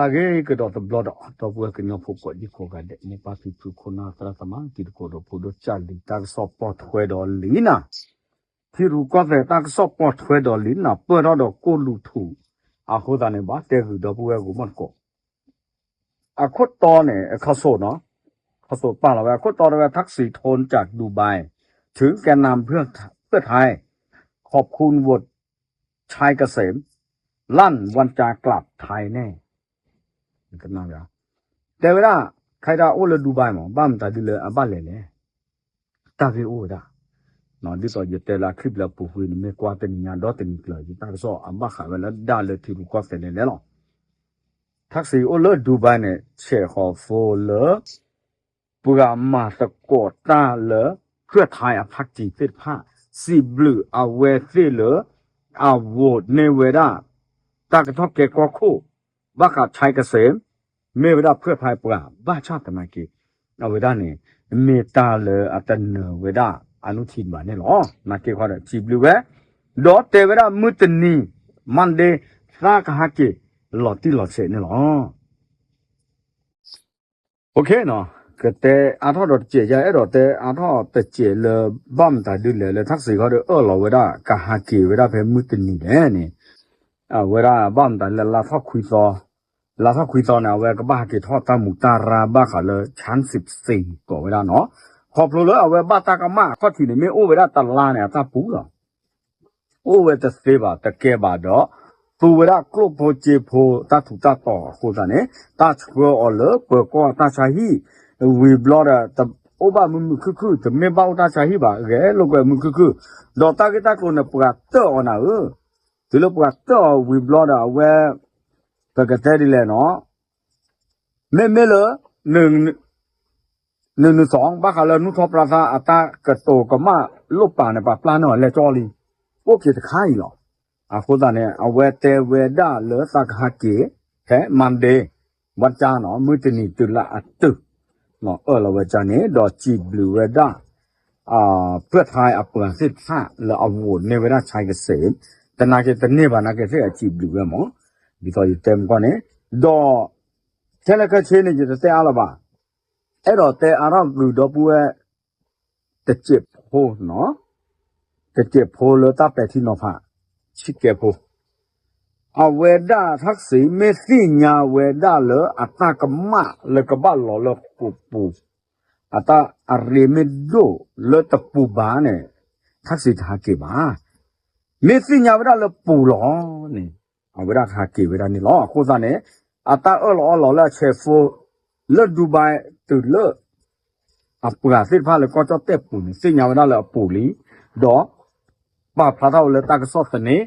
အဂ့ၤကဒီးတဘျီဒီး ဒီပုၢ်ဝဲၢ်ကညီဖိကိးဒံကိးဂၤဒဲး မိၢ်ပၢ်ဖံဖု ခိၣ်နၢ်သရၣ်သမါ တံၤသကိးဒီးဖိဒိၣ် ကၢ်လံၤ တၢ်ကစီၣ်ပီၣ်ထွဲဒီးလံနၤ, ထံရူၢ်ကီၢ်သဲးတၢ်ကစီၣ်ပီၣ်ထွဲဒီးလံနၤ ပၢၢ်ထီၣ်ဒီးကိၣ်လူၤထူး, အဃိသတးန့ၣ် ဘၣ်တဲဂုာ်ဒီပုၢ်ဝဲၢ်ဂီၢ်မီၢ်သကိး အခိၣ်တီန့ၣ် ခီစိနီၤ, ခီစိပာ်လီၤဝဲ အခိၣ်တီတဲဝဲ ทักษิณ โทรจากดูไบ ถึงแกนนำเพื่อไทย ขอบคุณโหวตชัยเกษม ลั่นวันจา กลับไทยแน่ တဲဝဲဒၣ် ခဲအံၤဒၣ်အိၣ်လၢ Dubai မး ဘၣ်မတၤဒ်လၢအဘၣ်လဲၤလဲၣ်, တၢ်ဂ့ၢ်အိၣ်ဝဲဒၣ်, ဒ်သိးယတဲလၢအချံၣ်ပျဲပူၤကွံာ်န့ၣ် မ့ၢ်ကွၢ်တနံၤညါဒီတနံၤကျၢၤ ယတၢ်ကစီၣ်အဘၣ်ဃးဝဲလၢဒၣ်လၢထံရူၢ်ကီၢ်သဲးလဲၤလဲၣ်လီၤ. ထၣ်စံးအိၣ်လၢ Dubai န့ၣ် ဆဲးဃီၤဖိလၢ ပှၤမၤသကိးတၢ်လၢ ဖြၢၣ်ထါအဖါတံၢ်သ့ၣ်တဖၣ် စံးဘျုးအဝဲသ့ၣ်လၢ အဝိးန့ၢ်ဝဲဒၣ် တၢ်ကထီၣ်ကဲကီၢ်ခိၣ် ဘၣ်ဃး ชัยเกษม မ့ၢ်ဝဲဒၣ်ဖြၢၣ်ထါပှၤ ဘၣ်ဆၣ်သနာ်က့ အဝဲဒၣ်န့ၣ် မ့ၢ်တၢ်လၢအတနၢၤဝဲဒၣ်အနုထံၣ်ဘၣ်န့ၣ်လီၤ. နာ်က့ခီဒီး စံးဘျုးဝဲ ဒီးတဲဝဲဒၣ်မုၢ်တနံၤ Monday သးကဟးက့ၤ လီၤတံၢ်လီၤဆဲးန့ၣ်လီၤ. ကတဲအါထီၣ်ဒီးတစဲးယါ အဲၣ်ဒိးတဲအါထီၣ်တစဲးလၢ ဘၣ်မတၤဒ်လဲၣ်လၢ ထၣ်စံးခီဒီးအၢၣ်လီၤဝဲဒၣ် ကဟးက့ၤဝဲဒၣ်ဖဲမုၢ်တနံၤလဲၣ်န့ၣ်, အဝဲဒၣ်ဘၣ်မတၤလၢလါထီၣ်ခွံသီ, လါထီၣ်ခွံသီန့ၣ် အဝဲကဘၣ်ဟးက့ၤထီၣ်တၢ်မူးတၢ်ရၢ်ဘၣ်ဃးလၢ ဆၣ်စံးစ့ၣ် ကိးဝဲဒၣ်နီၤ, ခီဖျိလၢအဝဲဘၣ်တၢ်ကမၣ်အခီၣ်ထံးန့ၣ် မ့ၢ်အိၣ်ဝဲဒၣ်တလါန့ၣ် အတၢ်ပူၤလီၤ. အိၣ်ဝဲတသ့ဘၣ် တကဲဘၣ်ဒီး သူဝဲဒၣ်ကျိၣ်ဖိစ့ဖိတၢ်ထူးတၢ်တီၤအဃိသတးန့ၣ် တၢ်ဆှၢအီၤလၢပၢၤကီၢ်အတၢ်ဆါဟံၣ် ဝံၤဘျီဒီး တအိၣ်ဘၣ်မုာ်မုာ်ခုၣ်ခုၣ် တမ့ၢ်ဘၣ်အိၣ်တၢ်ဆါဟံၣ်ဘၣ် ဂဲၤလိာ်ကွဲမုာ်ခုၣ်ခုၣ်, ဒီးတၢ်ဂ့ၢ်တၢ်ကျိၤန့ၣ် ပှၤတၢၣ်အီၤနၤဧၢ, တုၤလၢပှၤတၢၣ်အီၤဝံၤဘျီဒီး အဝဲ ပကတဲဒ်လဲၣ်နီၤ မ့မ့ၢ်လၢ နုၢ်နုၢ်သီ ဘၣ်ဃးလၢနူၢ်ထီၣ်ပြါသါအတၢ်ကတိၤကမၣ်လိၣ်ပာ်န့ၣ် ပာ်ပျၢ်န့ၢ်အီၤလဲၣ်ကၠီလံ, အိၣ်က့ၤတခါအံၤလီၤ. အဃိသတးန့ၣ် အဝဲတဲဝဲဒၣ်လၢသးကဟးက့ၤ ဖဲ Monday ဝဲကၠါနီၤ မုၢ်တနံၤတုၤလၢအတုၤ အၢၣ်လီၤဝဲကၠါန့ၣ် ဒီးစံးဘျုးဝဲဒၣ် ဖၢၣ်ထါအပှၤသ့ၣ်တဖၣ်လၢအဝိးန့ၢ်ဝဲဒၣ် ဆၢကစ့း, သနာ်က့တန့ၢ်ဘၣ်နာ်က့သ့ၣ်အစံးဘျုးဝဲမး, ဒ်သိးယတဲမ့ၢ်ကီၢ်န့ၣ်, ဒီး ခဲလၢာ်ခဲဆ့န့ၣ် ယတတဲအါလၢၤဘၣ်, အဲၣ်ဒိးတဲအါထီၣ်ဂုာ်ဒီပုၢ်ဝဲၢ် တစဲးဖိနီၤ, တစဲးဖိလၢတၢ်ပဲာ်ထံနီၤဖး ဆံးကဲဖိ အဝဲဒၣ်ထၣ်စံး မ့ၢ်သ့ၣ်ညါဝဲဒၣ်လၢအတၢ်ကမၣ်လၢကဘၣ်လီၤလၢပူၤပူၤ, အတၢ်အရ့မ့ၢ်ဒိၣ်လၢတပူၤဘၣ်န့ၣ် ထၣ်စံးတဟးက့ၤဘၣ်. မ့ၢ်သ့ၣ်ညါဝဲဒၣ်လၢပူၤလီၤန့ၣ် အဝဲဒၣ်ကဟးက့ၤဝဲဒၣ်န့ၣ်လီၤ. အဃိသတးန့ၣ် အတၢ်အၢၣ်လီၤအီလီၤလၢအဆဲးဖိ လၢ Dubai တုၤလၢ အပှၤသ့ၣ်တဖၣ်လၢကီၢ်ကၠီၣ်တဲၣ်ပူၤန့ၣ် သ့ၣ်ညါဝဲဒၣ်လၢအပူၤလံ, ဒီး ပာ်ဖျါထီၣ်ဝဲလၢတၢ်ကစီၣ်သန့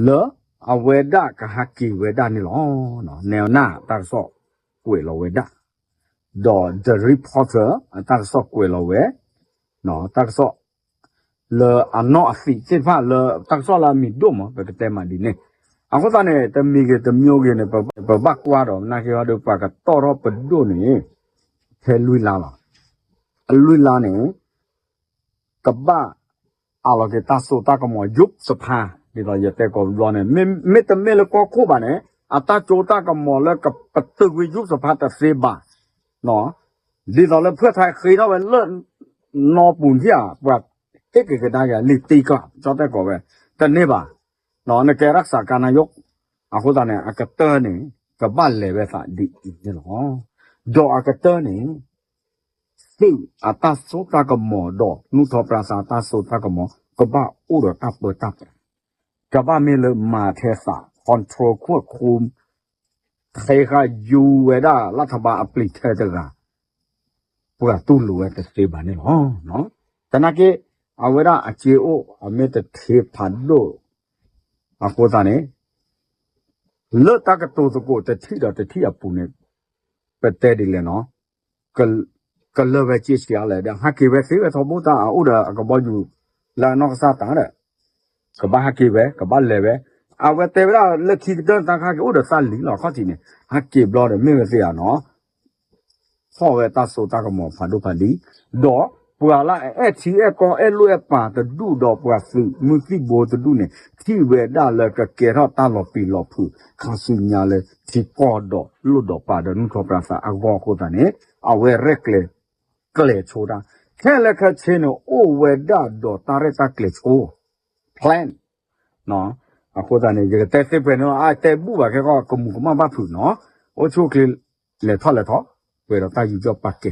လၢအဝဲဒၣ်ကဟးက့ၤဝဲဒၣ်န့ၣ်လီၤ. နဲနၢ်တၢ်ကစီၣ်ကွဲးလီၤဝဲဒၣ်, ဒီး The Reporter အတၢ်ကစီၣ်ကွဲးလီၤဝဲ, တၢ်ကစီၣ် လၢအနီၣ်အသံးသ့ၣ်တဖၣ်လၢတၢ်ကစီၣ်လၢအမံၤဒိၣ်မး ပကတဲမးဒ်န့ၣ်, အဃိသတးန့ၣ် တမံၤဂ့ၤတမံၤဂ့ၤန့ၣ် ပဘၣ်ကွၢ်ဒီး နာ်က့ဟီဒီး ပှၤကတီၢ်ထီၣ်ပဒိၣ်န့ၣ် ဖဲလွံၢ်လါလီၤ. အလွံၢ်လါန့ၣ် ကဘၣ် အးလီၤက့ၤတၢ်စိတၢ်ကမီၤ ရုပ်စภา ဒ်သိးယတဲကိးဘျီန့ၣ် မ့တမ့ၢ်လၢကီၢ်ခိၣ်ဘၣ်န့ၣ် အတၢ်စိတၢ်ကမီၤလၢကပတုာ်ကွံာ် ရုပ်စภา တသ့ဘၣ်, ဒ်သိးလၢဖၢၣ်ထါဃ့ထီၣ်ဝဲလၢ နီၢ်ပူၤထံၣ်ဧါ ပှၤဟ့ၣ်က့ၤကဒါက့ၤလံာ်တံကျး ကၠီတဲကိးဝဲ တန့ၢ်ဘၣ်, နကဲ รักษาการนายก အဃိသတးန့ၣ် အကတၢၢ်န့ၣ် ကဘၣ်လဲၤဝဲသးဒ်အံၤန့ၣ်လီၤ. ဒီးအကတၢၢ်န့ၣ် သုးအတၢ်စိတၢ်ကမီၤဒီး နူၢ်ထီၣ်ပြါသါတၢ်စိတၢ်ကမီၤ ကဘၣ်အိၣ်ဒီးတၢ်ပၢတၢ်ပြး, ကဘၣ်မ့ၢ်လၢမၤထဲသး control ควบคุม ဃဲဃာ်ယူၤဝဲဒၣ် รัฐบาล အပျံၤထဲတဂၤ ပှၤတူၢ်လိာ်ဝဲတသ့ဘၣ်န့ၣ်လီၤ. သနာ်က့ အဝဲဒၣ်အစ့အိၣ် အမ့ၢ်တထံဖးဒိၣ် အဃိသတးန့ၣ် လၢတၢ်ကတိၤသကိးတထံၣ်ဒီးတထံၣ်အပူၤန့ၣ် ပတဲဒ်လဲၣ်နီၤ ကလၢာ်ဝဲစ့ဆံးအါလဲၣ်ဒီး ဟးက့ၤဝဲသ့ဝဲထီဘိတၢ်အအိၣ်ဒီးအကဘီယူၤ လၢအနီၢ်ကစၢ်တၢ်ဒီး ကဘၣ်ဟးက့ၤဝဲ ကဘၣ်လဲၤဝဲ အဝဲတဲဝဲဒၣ်လၢခံကတၢၢ်တၢ်ကဟဲက့ၤအိၣ်ဒီးသးလံလီၤ ခီၣ်ထံးန့ၣ် ဟးက့ၤဘျီဒီးမ့ၢ်ဝဲသ့ဧါနီၤ ဖီၣ်ဝဲတၢ်စိတၢ်ကမီၤဖးဒိၣ်ဖးဒံး ဒီး ပှၤလၢအအဲၣ်ထံအဲၣ်ကီၢ်အဲၣ်လိၣ်အဲၣ်ပာ်တဒူၣ်ဒီးပှၤသုးမုၢ်သံၣ်ဘိတဒူၣ်န့ၣ် ထံၣ်ဝဲဒၣ်လၢကကဲထီၣ်တၢ်လီၤပျံၤလီၤဖုး ခါဆူညါလၢထံကီၢ်ဒီးလိၣ်ဒီးပာ်ဒီးနူၢ်ထီၣ်ပြၢသးအဂီၢ်အဃိသတးန့ၣ် အဝဲရဲၣ်ကျဲၤ ကျဲၤဆိတၢ် ခဲလၢာ်ခဲဆ့န့ၣ် အိၣ်ဝဲဒၣ်ဒီးတၢ်ရဲၣ်တၢ်ကျဲၤဆိ plan အဃိသတးန့ၣ် ယကတဲသ့ဖဲန့ၣ်လီၤ အတဲဘူၣ်ဘၣ်ခဲကီၢ် ကမူၤကမၣ်ဘၣ်ဖုးနီၤ အိၣ်ဆူၣ်အိၣ်ချ့ လဲၤထီၣ်လဲၤထီၣ် ပှဲၤဒီးတၢ်ယူးယီၣ်ပာ်ကဲ